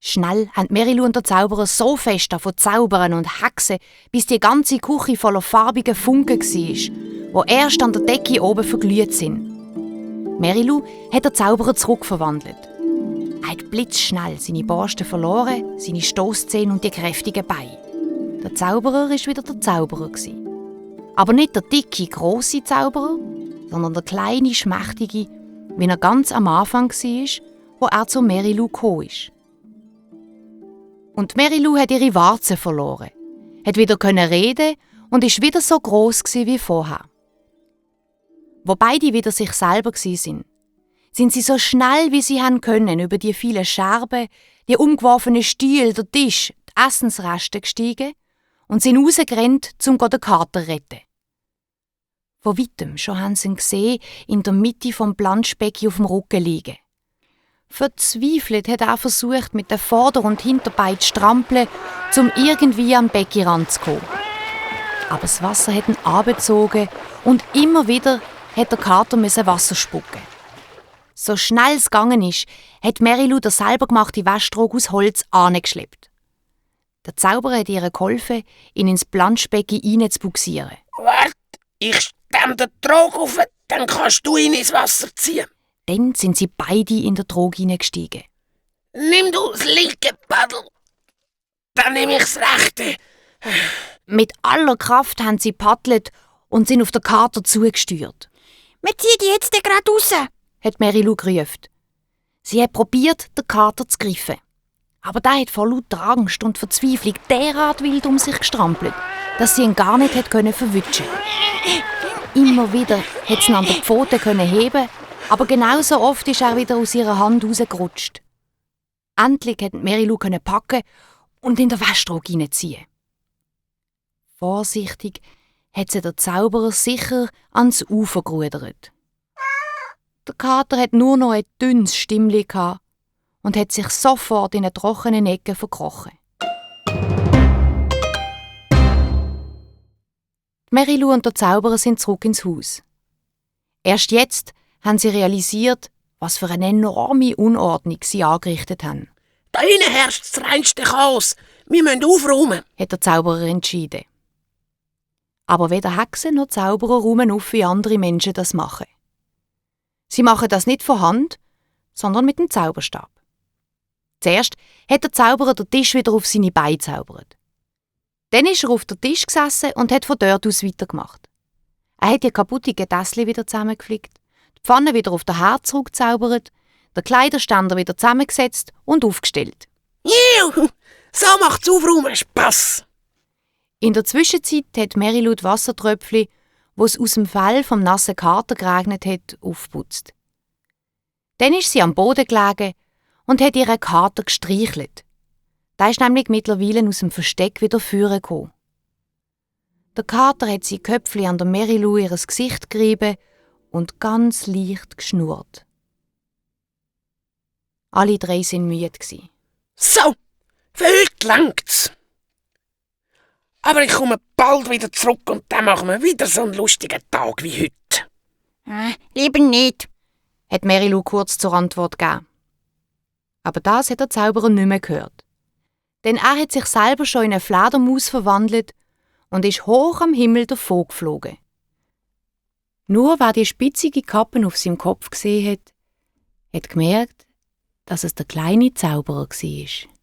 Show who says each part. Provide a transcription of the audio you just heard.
Speaker 1: Schnell haben Merilu und der Zauberer so fest davon zaubern und hexen, bis die ganze Küche voller farbiger Funken war, die erst an der Decke oben verglüht sind. Merilu hat der Zauberer zurückverwandelt. Er hat blitzschnell seine Borsten verloren, seine Stosszähne und die kräftigen Beine. Der Zauberer war wieder der Zauberer. Aber nicht der dicke, grosse Zauberer, sondern der kleine, schmächtige, wie er ganz am Anfang war, wo er zu Merilu gekommen ist. Und Merilu hat ihre Warzen verloren, hat wieder reden und ist wieder so gross wie vorher. Wo beide wieder sich selber waren, sind sie so schnell wie sie können über die vielen Scherben, die umgeworfenen Stühle, den Tisch, die Essensreste gestiegen und sind rausgerannt, um den Kater zu retten. Von weitem schon haben sie ihn gesehen, in der Mitte vom Planschbecken auf dem Rücken liegen. Verzweifelt hat er versucht, mit den Vorder- und Hinterbeinen zu strampeln, um irgendwie am Beckenrand zu kommen. Aber das Wasser hat ihn abgezogen und immer wieder hat der Kater Wasser spucken. So schnell es gegangen ist, hat Merilu der selber gemachte Wäschtrog aus Holz angeschleppt. Der Zauberer hat ihr geholfen, ihn ins Planschbecken hineinzubuxieren.
Speaker 2: Warte, ich stemme den Trog auf, dann kannst du ihn ins Wasser ziehen.
Speaker 1: Dann sind sie beide in den Trog hineingestiegen.
Speaker 2: Nimm du das linke Paddel, dann nehme ich das rechte.
Speaker 1: Mit aller Kraft haben sie paddelt und sind auf den Kater zugesteuert.
Speaker 3: «Wir ziehen die jetzt gerade raus!»
Speaker 1: hat Merilu gerufen. Sie hat probiert, den Kater zu greifen. Aber der hat vor lauter Angst und Verzweiflung derart wild um sich gestrampelt, dass sie ihn gar nicht verwutschen konnte. Immer wieder hat sie ihn an den Pfoten heben, aber genauso oft ist er wieder aus ihrer Hand rausgerutscht. Endlich konnte Merilu packen und in den Wäschtrog hineinziehen. Vorsichtig hat sie der Zauberer sicher ans Ufer gerudert. Der Kater hat nur noch ein dünnes Stimmli und hat sich sofort in eine trockene Ecke verkrochen. Merilu und der Zauberer sind zurück ins Haus. Erst jetzt haben sie realisiert, was für eine enorme Unordnung sie angerichtet haben.
Speaker 2: Da innen herrscht das reinste Chaos. Wir müssen aufräumen,
Speaker 1: hat der Zauberer entschieden. Aber weder Hexen noch Zauberer räumen auf, wie andere Menschen das machen. Sie machen das nicht von Hand, sondern mit dem Zauberstab. Zuerst hat der Zauberer den Tisch wieder auf seine Beine gezaubert. Dann ist er auf den Tisch gesessen und hat von dort aus weitergemacht. Er hat die kaputtigen Tässchen wieder zusammengeflickt, die Pfanne wieder auf den Herd zurückgezaubert, den Kleiderständer wieder zusammengesetzt und aufgestellt.
Speaker 2: Juhu, so macht's Aufräumen Spass!
Speaker 1: In der Zwischenzeit hat Merilu die Wassertröpfchen, wo es aus dem Fell vom nassen Kater geregnet hat, aufgeputzt. Dann ist sie am Boden gelegen und hat ihren Kater gestreichelt. Der ist nämlich mittlerweile aus dem Versteck wieder vorgekommen. Der Kater hat sein Köpfchen an der Merilu ihres Gesicht gerieben und ganz leicht geschnurrt. Alle drei waren müde.
Speaker 2: So, für heute langt's. Aber ich komme bald wieder zurück und dann machen wir wieder so einen lustigen Tag wie heute.
Speaker 3: Lieber nicht,
Speaker 1: hat Merilu kurz zur Antwort gegeben. Aber das hat der Zauberer nicht mehr gehört. Denn er hat sich selber schon in eine Fledermaus verwandelt und ist hoch am Himmel davon geflogen. Nur wer die spitzige Kappe auf seinem Kopf gesehen hat, hat gemerkt, dass es der kleine Zauberer war.